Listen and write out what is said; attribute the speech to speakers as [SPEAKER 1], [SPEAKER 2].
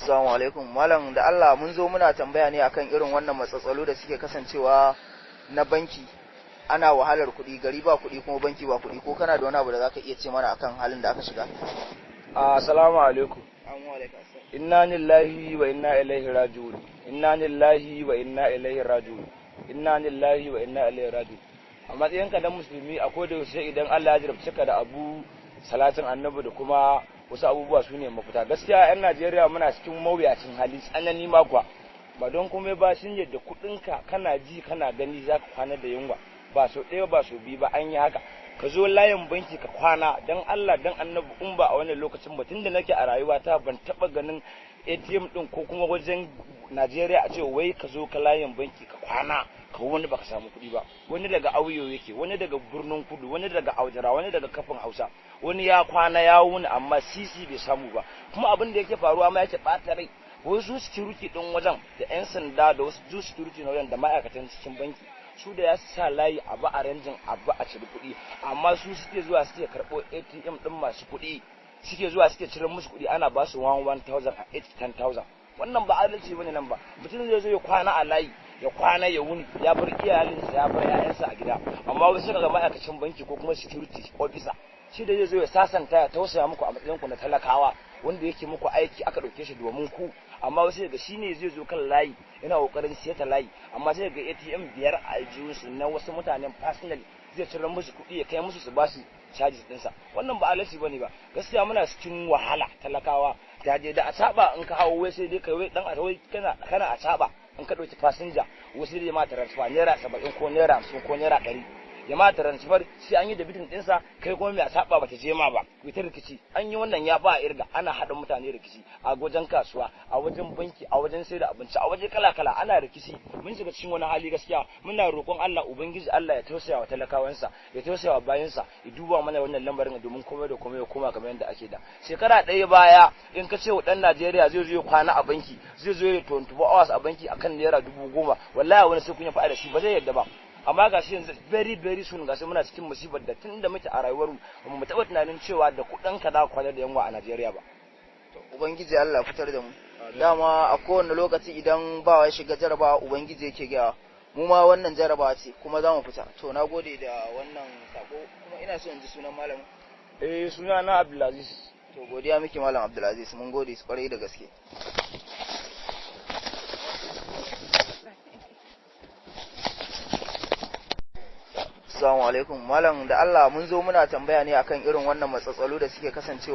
[SPEAKER 1] Assalamu alaikum. Malam, da Allah mun zo muna tambaya ne akan irin wannan matsatsalu da suke kasancewa na banki. Ana wahalar kuɗi, gari ba kuɗi kuma banki ba kuɗi. Ko kana da wani abu da zaka iya ce mana akan halin da aka shiga?
[SPEAKER 2] Assalamu alaikum.
[SPEAKER 1] Amin wa alaikum assalam.
[SPEAKER 2] Inna lillahi wa inna ilaihi raji'un. Inna lillahi wa inna ilaihi raji'un. Inna lillahi wa inna ilaihi raji'un. A matsayinka na musulmi, a koda yaushe idan Allah ya jarabce ka da abu, salatin annabi da kuma wasu abubuwa su ne mafita. Gaskiya 'yan Najeriya muna cikin mawuyacin hali, tsanani ma kuwa. Ba don komai ba, sun yadda kuɗinka kana ji kana gani za ka kwana da yunwa. Ba sau ɗaya ba sau biyu ba an yi haka. Ka zo layin banki ka kwana, don Allah don annabi, in ba a wannan lokacin ba, tunda nake a rayuwata ban taɓa ganin ATM ɗin ko kuma wajen Najeriya a ce wai ka zo ka layin banki ka kwana ka wani baka samu kuɗi ba. Wani daga Auyo yake, wani daga Birnin Kudu, wani daga Aujara, wani daga Kafin Hausa, wani ya kwana ya wuni amma sisi bai samu ba. Kuma abin da yake faruwa ma yake ɓata rai, wasu security ɗin wajen da 'yan sanda da wasu security na wajen da ma'aikatan cikin banki, su da ya sa layi abu a ranjin abu a ciri kuɗi, amma su suke zuwa suke karɓo ATM ɗin masu kuɗi, suke zuwa suke cire musu kuɗi, ana ba su 1,000 a 8 10,000. Wannan ba adalci bane nan ba. Mutum zai zo ya kwana a layi, ya kwana ya wuni, ya bar iyalinsa, ya bar 'ya'yansa a gida, amma wasu ga ma'aikacin banki ko kuma security officer, shi da zai zo ya sasanta ya tausaya muku a matsayin ku na talakawa, wanda yake muku aiki aka ɗauke shi domin ku, amma wasu daga shi ne zai zo kan layi yana kokarin seta layi, amma sai ga ATM biyar a aljihunsu na wasu mutanen personal, zai cire musu kuɗi ya kai musu su ba su charges ɗinsa. Wannan ba adalci bane ba. Gaskiya muna cikin wahala talakawa. Da da a saba in ka hawo, wai sai dai kai wai dan a wai kana a saba in ka ɗauki fasinja, wasu dai ma transfer naira 70 ko naira 50 ko naira 100, ya ma transfer sai an yi debiting ɗinsa, kai kuma mai saba bata je ma ba, ku ta rikici. An yi wannan ya ba a irga, ana haɗa mutane rikici a wajen kasuwa, a wajen banki, a wajen sai da abinci, a waje kala kala ana rikici. Mun shiga cikin wani hali gaskiya. Muna roƙon Allah ubangiji, Allah ya tausaya wa talakawansa, ya tausaya wa bayansa, ya duba mana wannan lamarin domin komai da komai ya koma kamar yadda ake da shekara ɗaya baya. In ka ce wa ɗan Najeriya zai zo ya kwana a banki, zai zo ya 24 hours a banki akan naira 10,000, wallahi wani sai kun ya faɗa da shi ba zai yadda ba. Amma ga shi yanzu very very soon ga shi muna cikin musibar da tun da muke a rayuwar mu mu taɓa tunanin cewa da kuɗin ka za ka kwana da yunwa a Najeriya ba.
[SPEAKER 1] Ubangiji Allah fitar da mu. Dama a kowane lokaci idan ba ya shiga jarabawa, ubangiji yake gaya mu ma wannan jarabawa ce kuma za mu fita. To, na gode da wannan sako, kuma ina so in ji sunan malamin.
[SPEAKER 2] Eh, suna na Abdulaziz.
[SPEAKER 1] To, godiya miki Malam Abdulaziz, mun gode kwarai da gaske. Assalamu alaikum. Malam, da Allah mun zo muna tambaya ne akan irin wannan matsatsalu da suke kasancewa.